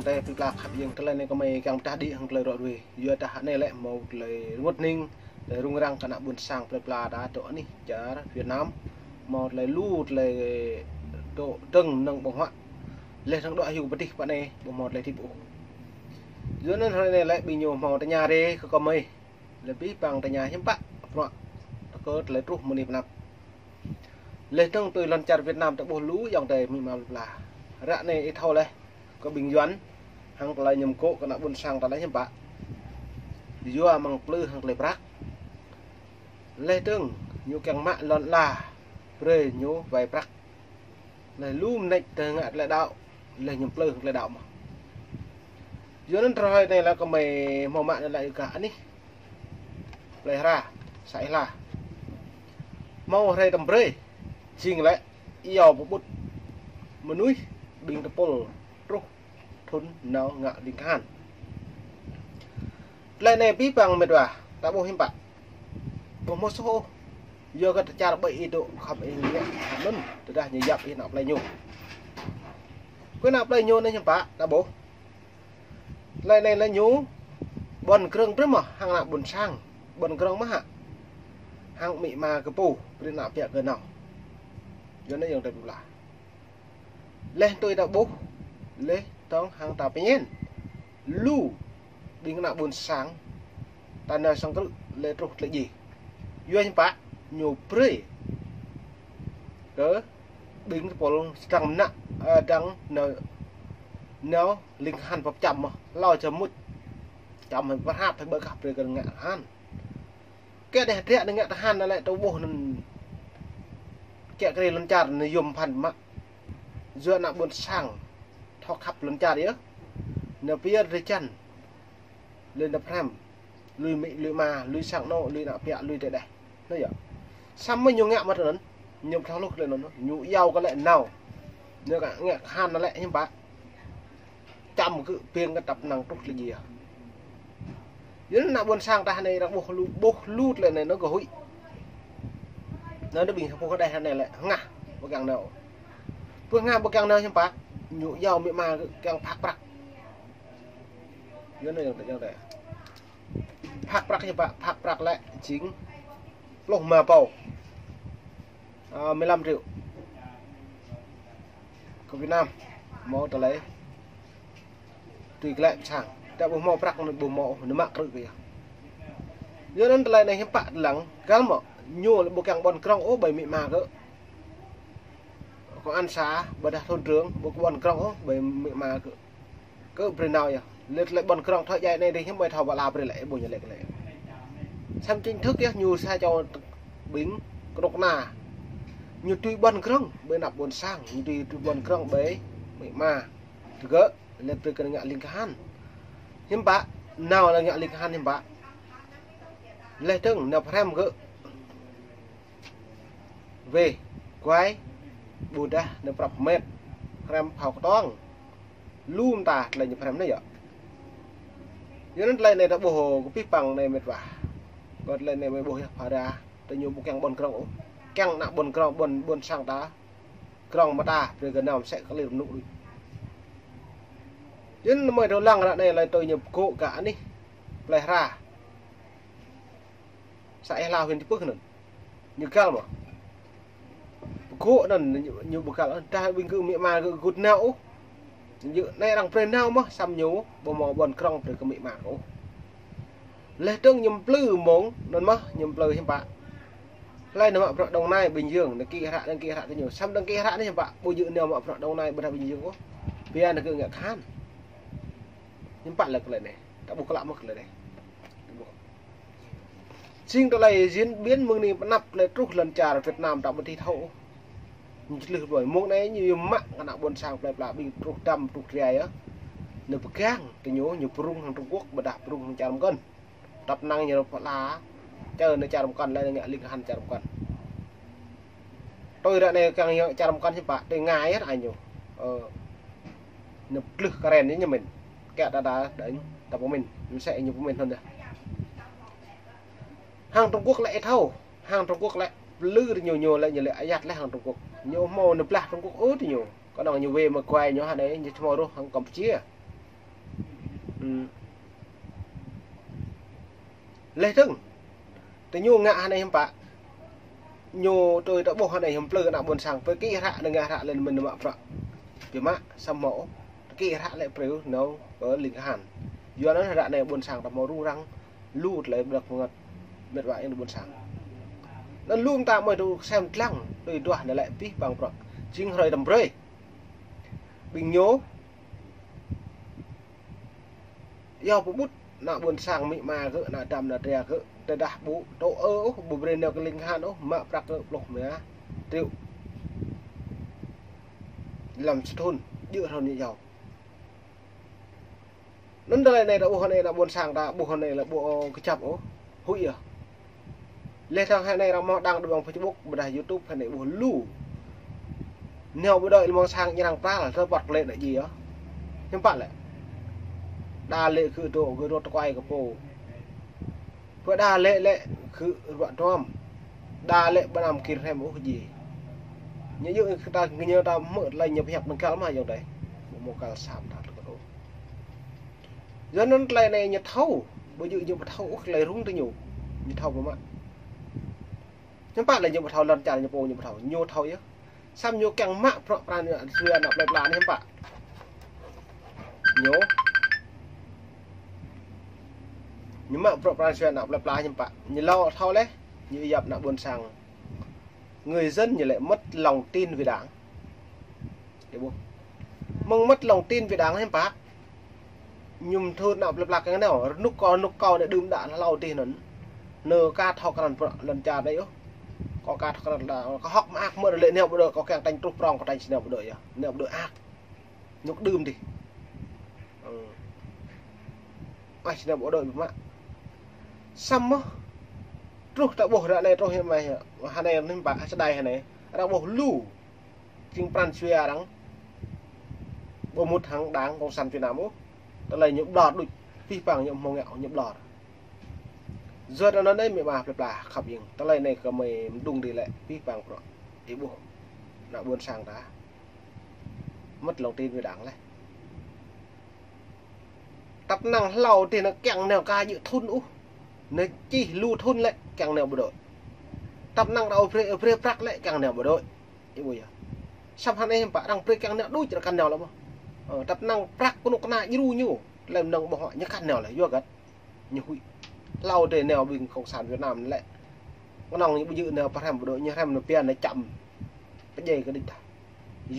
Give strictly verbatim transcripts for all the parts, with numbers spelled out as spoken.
Tơlơi pơpla khăp jing tơlơi anai kơmơi kiăng pơdah đĭ hăng tơlơi ră ruai. Yua dah anai lĕ hmâo tơlơi rơngot hning, tơlơi rŭng răng kơ ană ƀôn sang plơi pla ta dŏ anih čar Việt Nam. Hmâo tơlơi lu tơlơi dŏ dơ̆ng mơnơ̆ng ƀơ̆ng huă. Laih dơ̆ng dŏ hyu pơtih pơ anai ƀu hmâo tơlơi hơdip ôh. Yua anŭn hrơi anai lĕ ƀing ñu hmâo tơña rai kơ kơmơi. Lĕ abih bang tơña hiư̆m pă bruă kơ tơlơi truh mơ̆ng anai pơ anăp. Laih dơ̆ng tui lŏn čar Việt Nam ta ƀuh lu ayŏng adơi amĭ ama plơi pla. Ră anai ih thâo laih kơ ƀing Yuan hăng tơlơi ñu pơgŏ kơ ană ƀôn sang ta laih hiư̆m pă. Yua mơ̆ng plư hăng tơlơi prăk. Laih dơ̆ng ñu kiăng mă lŏn ala brơi ñu wai prăk. Laih lu mơneč tơ ngă tơlơi đaŏ, laih ñu plư tơlơi đaŏ mơ̆n. Yua anŭn hrơi anai lĕ kơmơi hmâo mă anai lĕ kơ anih plơi Hra, să Ih Hla. Hmâo hrơi tơm brơi, jing lĕ iâu pơƀut mơnuih ƀing tơpul truh thŭn nao ngă ling kahan. Tơlơi anai abih bang mĕt wa, ta ƀuh hiư̆m pă. Ƀu hmâo soh ôh. Yua kơ tơčar ƀơi ih dŏ khŏm ih ngă hă anŭn, tơdah ñu yap ih ană plơi ñu. Kơ ană plơi ñu anai hiư̆m pă, ta ƀuh. Tơlơi anai lĕ ñu ƀuăn krơ̆ng brơi mơ̆n hăng ană ƀôn sang, ƀuăn krơ̆ng mơ̆n hă. Hăng amĭ ama kơ pô, brơi ană ƀiă kơ nao. Yua anai ayŏng adơi plơi pla. Laih tui ta ƀuh, laih dơ̆ng hăng ta pơñen. Lu ƀing ană ƀôn sang, ta nao sang krư̆ lĕ truh tơlơi djai. Yua hiư̆m pă, ñu brơi kơ ƀing tơpul sơdang mơnă, ơ, dang nao, nao ling kahan pơčăm mơ̆n, hlâo čơmŭt. Čăm hăng pơhrăp hăng ƀơi kah brơi kơ ngă kahan. Kơ đeh drek anai ngă kahan anai lĕ ta ƀuh anŭn. Kiăng kơ lŏn čar anai yôm phăn mă. Yua ană ƀôn sang thâo khăp lŏn čar yơh. Nao pơyơr drơi jăn. Lui nao pơhrăm. Lui amĭ, lui ama, lui sang anŏ, lui ană ƀiă, lui tơdeh. Anai yơh. Samơ̆ ñu ngă mơ̆n anŭn. Ñu pơthâo hluh tơlơi anŭn. Ñu iâu kơ lĕ nao. Ñu ngă, ngă kahan anai lĕ hiư̆m pă. Čăm kơ ƀing kơ tăp năng truh tơlơi djai. Yua anŭn ană ƀôn sang ta anai arăng ƀuh lu, ƀuh lu tơlơi anai anŭn kơ huĭ. Anŭn ƀing pô kơ đeh anai lĕ hơngah ƀu kiăng nao. Pô hơngah ƀu kiăng nao hiư̆m pă. Ñu iâu amĭ ama kơ kiăng phak prăk. Yua anŭn ayŏng adơi, ayŏng adơi. Phak prăk hiư̆m pă, phak prăk lĕ jing pluh rơma rơbâo. Ơ, mười lăm triệu. Kơ Việt Nam, hmâo tơlơi tui glaĭ pơ sang. Ta ƀu hmâo prăk anŭn ƀu hmâo, anŭn mă krư̆ kơ yơh. Yua anŭn tơlơi anai hiư̆m pă lăng, găl mơ̆n, ñu lĕ ƀu kiăng ƀuăn krơ̆ng ôh ƀơi amĭ ama kơ. Công an xã, ƀôdah thôn trưởng, ƀu ƀuăn krơ̆ng ôh ƀơi amĭ ama kơ. Kơ brơi nao yơh. Lĕ tơlơi ƀuăn krơ̆ng thâo djai anai dih hiư̆m ƀơi thâo ƀă la brơi lĕ, ƀu ñu lĕ kơ lĕ. Samơ̆ chính thức yơh ñu sa čô ƀing kơnuk kơna. Ñu tui ƀuăn krơ̆ng ƀơi ană ƀôn sang, ñu tui, tui ƀuăn krơ̆ng ƀơi amĭ ama. Tơgơ̆, lĕ brơi kơ ngă ling kahan. Hiư̆m pă, nao lĕ ngă ling kahan hiư̆m pă. Laih dơ̆ng nao pơhrăm kơ wai, guai, ƀôdah nao prăp mĕt, hrăm phao kơtuang. Lu mơta tơlơi ñu pơhrăm anai yơh. Yua anŭn tơlơi anai ta ƀuh kơ abih bang anai mĕt wa. Kơ tơlơi anai mơi ƀuh yơh phara, ta ñu ƀu kiăng ƀuăn krơ̆ng ôh. Kiăng ană ƀuăn krơ̆ng, ƀuăn, ƀuôn sang ta. Krơ̆ng mơta, brơi kơ nao mơsĕ kơ lir mơnŭ đôč. Yua anŭn mơi thâo lăng ră anai tơlơi tui ñu pơgŏ kơ anih plơi Hra. Să Ih Hla huyện Chư Pưh anŭn. Ñu găl mơ̆n. Pơgŏ anŭn ñu, ñu ƀu găl, dah ƀing gơ̆ amĭ ama gơ̆ gŭt nao ôh. Ñu anai arăng brơi nao mơ̆n, samơ̆ ñu ƀu hmâo ƀuăn krơ̆ng brơi kơ amĭ ama gơ̆ ôh. Laih dơ̆ng ñu plư mơ̆ng anŭn mơ̆n, ñu plư hiư̆m pă. Hlơi nao mă bruă Đồng Nai, Bình Dương, nao kĭ hră, nao kĭ hră tơ ñu. Samơ̆ nao kĭ hră anai hiư̆m pă, ƀu djơ̆ nao mă bruă Đồng Nai, ƀôdah Bình Dương ôh. Biă nao kơ ngă kahan. Hiư̆m pă lĕ tơlơi anai. Ta ƀuh klă mơ̆n tơlơi anai. Jing tơlơi diễn biến mơ̆ng anai pơ anăp tơlơi truh lŏn čar Việt Nam ta ƀu thâo ôh. Ñu či tlưh ƀơi mông anai ñu mă kơ ană ƀôn sang plơi pla ƀing truh dăm truh rai yơh. Nao pơgang tơ ñu, ñu pơrŭng hăng Trung Quốc ƀôdah pơrŭng hăng čar mơkăn. Tăp năng ñu pơala čar anai čar mơkăn, laih anŭn ngă ling kahan čar mơkăn. Tui ră anai kiăng yơh čar mơkăn hiư̆m pă, tui ngai yơh ră anai ñu. Ơ, nao tlưh kơ ren ñu mĭn. Kĕ ta ta đañ ta pơmĭn, mơsĕ ñu pơmĭn hơnŭn yơh. Hăng Trung Quốc lĕ ih thâo, hăng Trung Quốc lĕ plư tơ ñu, ñu lĕ, ñu lĕ ayăt laih hăng Trung Quốc. Ñu hmâo nao blah Trung Quốc ôh tơ ñu. Kơnơ̆ng ñu wai mơguai ñu hă anai, ñu hmâo rŏh hăng Campuchia. Leh dơ̆ng, tơ ñu ngă hơnai hiư̆m pă. Ñu tui ta ƀuh hơnai hiư̆m plư ană ƀôn sang, pơ kĭ hră anai ngă hră lĕ mơ̆n mă prăk. Biă mă, samơ̆ ôh, kĭ hră lĕ prêu nao kơ ling kahan. Yua anŭn hră anai ƀôn sang ta hmâo rŭng răng, lu tơlơi ƀlăk bơngăt, mĕt wa ing ƀôn sang. Anŭn lu mơta mơi tŭ sem tlang, tui duah anai lĕ pih pang prăk. Jing hrơi tăm brơi. Ƀing ñu yua pơƀut ană ƀôn sang amĭ ama gơ̆, ană dăm ană dra gơ̆, tơdah ƀu tŭ ơ ôh, ƀu brơi nao kơ ling kahan ôh, mă prăk gơ̆ pluh rơma triệu lăm sa thŭn, djơ̆ thŭn ñu yua. Anŭn tơlơi anai ta ƀuh anai ană ƀôn sang ta ƀuh anai lĕ ƀu kơjăp ôh, huĭ yơh. Leh dơ̆ng hơnai arăng hmâo đăng dơ̆ng ƀăng Facebook, ƀôdah YouTube hơnai ƀuh lu. Nao bộ đội lĕ mơ̆ng sang ñu arăng pral, tơpăt klĕ đa ji yơh. Hiư̆m pă lĕ. Đa lĕ khư dŏ, khư dŏ tơkuai kơ pô. Pơ đa lĕ lĕ khư ruă duăm. Đa lĕ ƀu anăm kir hrĕm ôh ji. Ñu yua kơ ta, ñu ta hmư̆ tơlơi ñu pơhiăp nơ̆ng kăl mă yơ̆ng dai. Ƀu hmâo kăl sap ta tơkơt ôh. Yua anŭn tơlơi anai ñu thâo, ƀu djơ̆ ñu ƀu thâo ôh tơlơi rŭng tơ ñu. Ñu thâo biă mă. Hiư̆m pă lĕ ñu ƀu thâo, lŏn čar ñu pô ñu ƀu thâo, ñu thâo yơh. Samơ̆ ñu kiăng mă prăk pran sui ană plơi pla anai hiư̆m pă. Ñu, ñu mă prăk pran sui ană plơi pla hiư̆m pă. Ñu lăi thâo leh, ñu yap ană ƀôn sang. Người dân ñu lĕ mất lòng tin về Đảng. Ih ƀuh. Mơ̆ng mất lòng tin về Đảng hiư̆m pă. Ñu thâo ană plơi pla kiăng nao, rơnŭk kâo, rơnŭk kâo anai đưm đă hlâo adih anŭn. Nao ka thâo krăn prăk lŏn čar anai yơh. Kâo ka thâo krăn đa, kâo hơ̆k mơak mơ̆ lĕ nao bộ đội, kâo kiăng tañ truh prong, kâo tañ či nao bộ đội yơh. Nao bộ đội ak. Rơnŭk đưm adih. Ơ. Ăh, či nao bộ đội biă mă. Samơ̆ truh ta ƀuh ră anai truh hiư̆m mơ̆, hơnai hiư̆m pă, čơđai hơnai. Arăng ƀuh lu. Jing pran jua arăng ƀu mŭt hăng Đảng Cộng sản Việt Nam ôh. Tơlơi ñu ƀlŏr đôč, pih pang ñu hmâo ngă ñu ƀlŏr. Yua anŭn anai amĭ ama plơi pla khăp ing. Tơlơi anai kơ mơi mơđung dih lĕ pih pang prăk. Ih ƀuh. Ană ƀôn sang ta. Mất lòng tin về Đảng leh. Tăp năng hlâo adih anai kiăng nao ka djơ̆ thŭn ôh. Anai čih lu thŭn lĕ kiăng nao bộ đội. Tăp năng rao brơi, brơi prăk lĕ kiăng nao bộ đội. Ih ƀuh yơh. Samơ̆ hơnai hiư̆m pă arăng brơi kiăng nao đôč arăng kăn nao lĕ mơ̆. Ơ, tăp năng prăk kơnuk kơna djru ñu. Lĕ mơnơ̆ng ƀu hŏ ñu kăn nao lĕ yua hơget. Ñu huĭ. Hlâo adih nao ƀing Cộng sản Việt Nam lĕ. Kơnơ̆ng ñu ƀu djơ̆ nao pơhrăm bộ đội, ñu hrăm nao pia nao čăm. Pơdjai kơ đĭ tah.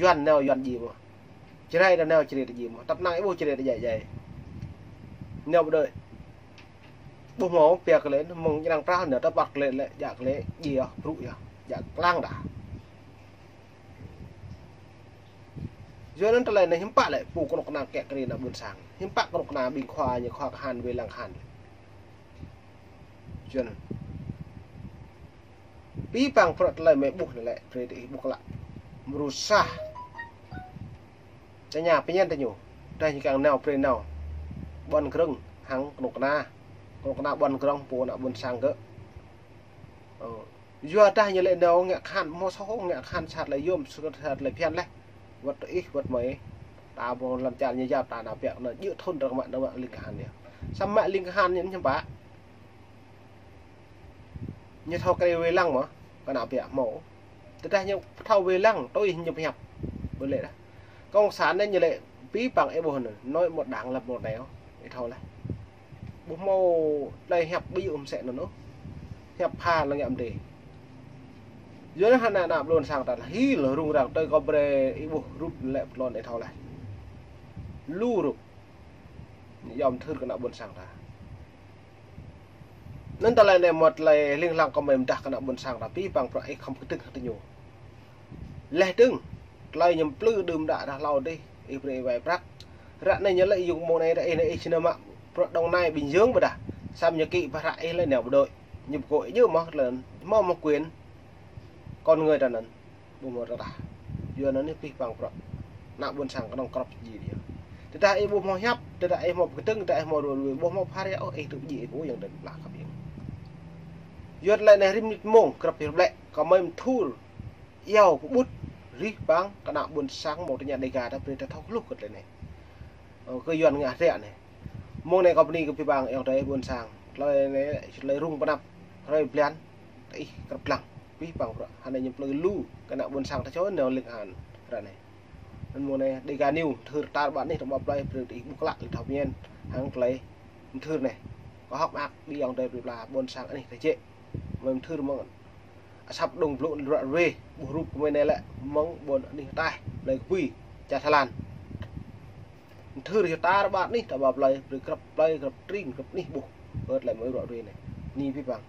Yuan nao Yuan djai mơ̆n. Jrai ta nao Jrai ta djai mơ̆n. Tăp năng ih ƀuh Jrai ta djai djai. Nao bộ đội. Ƀuh hmâo pia kơ lĕ, mơ̆ng ñu arăng pral nao tơpăt kơ lĕ, lĕ djă kơ lĕ djai yơh, brŭ yơh, djă klang dah. Yua anŭn tơlơi anai hiư̆m pă lĕ pô kơnuk kơna kiăng kơ ană ƀôn sang. Hiư̆m pă kơnuk kơna ƀing khua ñu khua kahan wai lăng kahan. Yua anŭn. Pih pang prăk tơlơi mơi ƀuh anai lĕ, brơi ih ƀuh klă. Mơrusah. Tơña pơñen tơ ñu. Tơdah ñu kiăng nao brơi nao. Ƀuăn grơ̆ng hăng kơnuk kơna. Kơnuk kơna ƀuăn grơ̆ng pô ană ƀôn sang gơ̆. Ơ. Yua dah ñu lĕ nao ngă kahan hmâo soh, ngă kahan sat lĕ yôm, sat lĕ phiăn leh. Wơ̆t ih, wơ̆t mơi. Ta ƀu lăm čar ñu yap ta nao pĕk anŭn djơ̆ thŭn arăng mă nao mă ling kahan yơh. Samơ̆ mă ling kahan ñu hiư̆m pă. Ñu thâo krê wai lăng mơ̆, kơ ană ƀiă hmâo. Tơdah ñu thâo wai lăng, tui ñu pơhiăp. Ƀu lĕ dah. Cộng sản anai ñu lĕ pih pang ih ƀuh anŭn, nói một đằng làm một nẻo, ih thâo leh. Ƀu hmâo tơlơi hiăp ƀu djơ̆ mơsĕ anŭn ôh. Hiăp pha lăng yă mdê. Yua anŭn hơnai ană ƀôn sang ta hil rŭng răng tơlơi kâo brơi ih ƀuh rup lĕ pơtlon ih thâo leh. Lu rup. Yom thưr kơ ană ƀôn sang ta. Anŭn tơlơi anai mơ̆ tơlơi hling hlang kơ mơi mơdah kơ ană ƀôn sang ta pih pang prăk ih khŏm kơdơ̆ng hăng tơ ñu. Leh dơ̆ng, tơlơi ñu plư đưm đă dah hlâo adih, ih brơi ih wai prăk. Ră anai ñu lĕ yŭng mơ̆ng anai dah ih anai ih či nao mă prăk Đồng Nai Bình Dương ƀôdah. Samơ̆ ñu kĭ pơhră ih lĕ nao bộ đội. Ñu pơkŏ ih djơ̆ mơ̆ tơlơi anŭn, hmâo mơ̆ quyền. Con người ta anŭn. Ƀu hmâo tơdah. Yua anŭn anai pih pang prăk. Ană ƀôn sang kơnơ̆ng krăp ji yơh. Tơdah ih ƀu hmâo hiăp, tơdah ih hmâo pơkơdơ̆ng, tơdah ih hmâo rui rui, ƀu hmâo phara ôh, ih tŭ ji ih ƀu yang dơ̆ng pla khăp ing. Yua tơlơi anai rĭm mơ̆ng krăp yơh blĕ, kơ mơi mơthur, iâu pơƀut, rih pang, kơ ană ƀôn sang hmâo tơña Dega ta brơi ta thâo hluh kơ tơlơi anai. Ơ, kơ Yuan ngă hriă anai. Mông anai kâo bơni kơ abih bang ayŏng adơi ƀôn sang. Tơlơi anai, tơlơi rŭng pơanăp, hrơi blan, tơ ih krăp lăng. Abih bang bruă, hơnai ñu plư lu, kơ ană ƀôn sang ta čô nao lêng an, ră anai. Anŭn mông anai, Dega News, mơthưr tar ƀar anih, ta ƀă plơi, brơi tơ ih ƀuh klă, lĕ thâo pơmĭn, hăng tơlơi mơthưr anai. Kâo hơ̆k mơak, ƀing ayŏng adơi plơi pla, ƀôn sang anih ta jĕ. Mơi mơthưr mơ̆ng asăp đŭng blŭ ruă ruê, ƀuh rup kơ mơi anai lĕ, mơ̆ng ƀôn anih ataih, plơi Kơpui, čar Thái Lan. Mơthưr yua tar ƀar anih, ta ƀă plơi, brơi krăp plơi, krăp tring, krăp anih ƀuh. Ƀơi tơlơi mơi ruă ruê anai. Bơni abih bang.